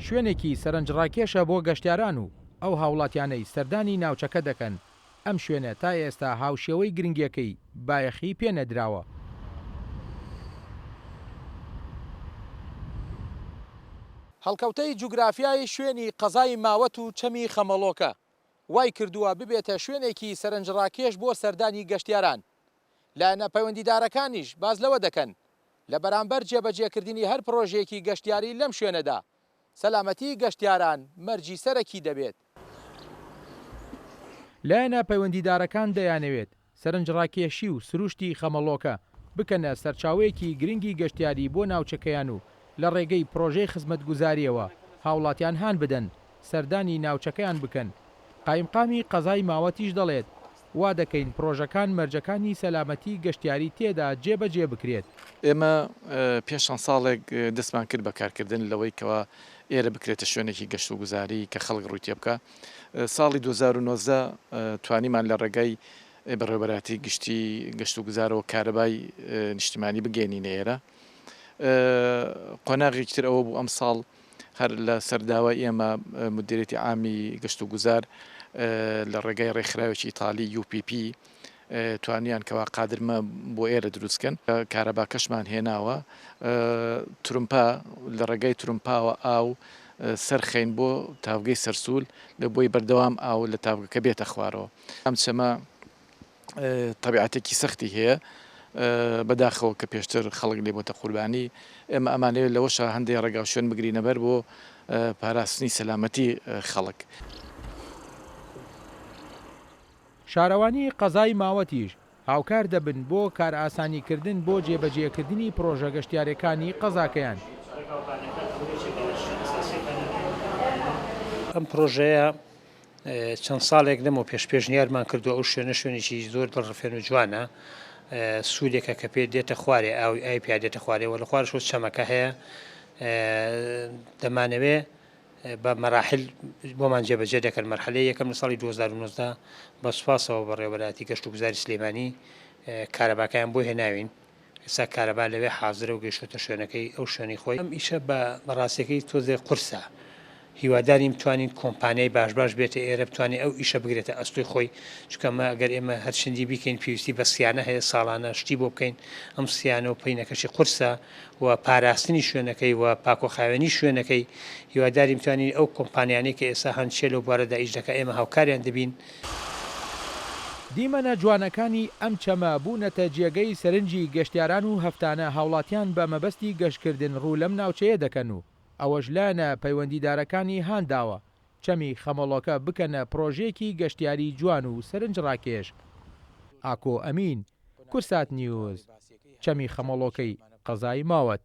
شوێنێکی سەرنجڕاکێشە بۆ گەشتیاران و ئەو هاوڵاتیانەی سەردانی ناوچەکە دەکەن، ئەم شوێنە تا ئێستا هاوشێوەی گرنگیەکەی بایەخی پێ نەدراوە. هەڵکەوتەی جوگرافیای شوێنی قەزای ماوەت و چەمی خەمەڵۆکە وای کردووە ببێتە شوێنێکی سەرنجڕاکێش بۆ سەردانی گەشتیاران، لایەنە پەیوەندیدارەکانیش باس لەوە دەکەن، لە بەرامبەر جێبەجێکردنی هەر پڕۆژەیەکی گەشتیاری لەم شوێنەدا، سەلامەتی گەشتیاران مەرجی سەرەکی دەبێت. لایەنە پەیوەندیدارەکان دەیانەوێت سەرنجڕاکێشی و سروشتی خەمەڵۆکە بکەنە سەرچاوەیەکی گرنگی گەشتیاری بۆ ناوچەکەیان و لە ڕێگەی پڕۆژەی خزمەتگوزارییەوە هاوڵاتیان هان بدەن سەردانی ناوچەکەیان بکەن. قایمقامی قەزای ماوەتیش دەڵێت، وا دەکەین پڕۆژەکان مەرجەکانی سەلامەتی گەشتیاری تێدا جێبەجێ بکرێت. ئێمە پێش چەند ساڵێک دەستمان کرد بە کارکردن لەوەی کەوا ئێرە بکرێتە شوێنێکی گەشتوگوزاری کە خەڵک ڕووی تێبکا. ساڵی 2019 توانیمان لە ڕێگای بەڕێوەبەرایەتی گشتی گەشتوگوزارەوە کارەبای نیشتیمانی بگەیەنینە ئێرە. قۆناغێکی تر ئەوە بوو ئەمساڵ هەر لە سەر داوای ئێمە مدیریەتی عامی گەشتوگوزار لە ڕێگای ڕێکخراوێکی ئیتالی UPP توانیان کەوا قادرمە بۆ ئێرە دروست کەن. کارەباکەشمان هێناوە ترومپا لە ڕێگای ترومپاوە ئاو سەرخەین بۆ تاڤگەی سەرسوول لە بۆی بەردەوام ئاو لە تاڤگەکە بێتە خوارەوە. ئەم چەمە تەبیعەتێکی سەختی هەیە بەداخەوە کە پێشتر خەڵک لێ بۆتە قوربانی ئێمە ئەمانەوێت لەوەشا هەندێ ڕێگاو شوێن بگرینە بەر بۆ پاراستنی سەلامەتی خەڵک. شارەوانی قەزای ماوەتیش هاوکار دەبن بۆ کارئاسانیکردن بۆ جێبەجێکردنی پڕۆژە گەشتیارەکانی قەزاکەیان. ئەم پڕۆژەیە چەند ساڵێک لەمەو پێش پێشنیارمان کردووە ئەو شوێنە شوێنێکی زۆر دڵڕفێن و جوانە سوولێکە کە پێ دێتە خوارێ ئاوی ئاوی پیا دێتە خوارێ و لە خوارشەوە چەمەکە هەیە دەمانەوێ بە مەراحل بۆمان جێبەجێ دەکەن مەرحەلەی یەکەم لە ساڵی 2019 بە سوپاسەوە بەڕێوەبەرایەتی گەشت و گوزاری سلێمانی کارەباکەیان بۆ هێناوین ئێستا کارەبا لەوێ حازرە و گەیشتۆتە شوێنەکەی ئەو شوێنەی خۆی. ئەم ئیشە بە ڕاستیەکەی تۆزێ قورسە. هیوادارین بتوانین کۆمپانیای باش باش بێتە ئێرە بتوانێ ئەو ئیشە بگرێتە ئەستۆی خۆی چونکە ئەمە ئەگەر ئێمە هەر چەندی بیکەین پێویستی بە سیانە هەیە ساڵانە شتی بۆ بکەین ئەم سیانە و پەینەکەشی قورسە و پاراستنی شوێنەکەی و پاکۆخاوێنی شوێنەکەی هیوادارین بتوانین ئەو کۆمپانیانەی کە ئێستا هەن چێ لەو بوارەدا ئیش دەکا ئێمە هاوکاریان دەبین. دیمەنە جوانەکانی ئەم چەمە بوونەتە جێگەی سەرنجی گەشتیاران و هەفتانە هاوڵاتیان بە مەبەستی گەشتکردن ڕوو لەم ناوچەیە دەکەن و ئەوەش لایەنە پەیوەندیدارەکانی هانداوە چەمی خەمۆڵۆکە بکەنە پڕۆژەیەکی گەشتیاری جوان و سەرنجڕاکێش. ئاکۆ ئەمین، کورسات نیوز، چەمی خەمۆڵۆکەی قەزای ماوەت.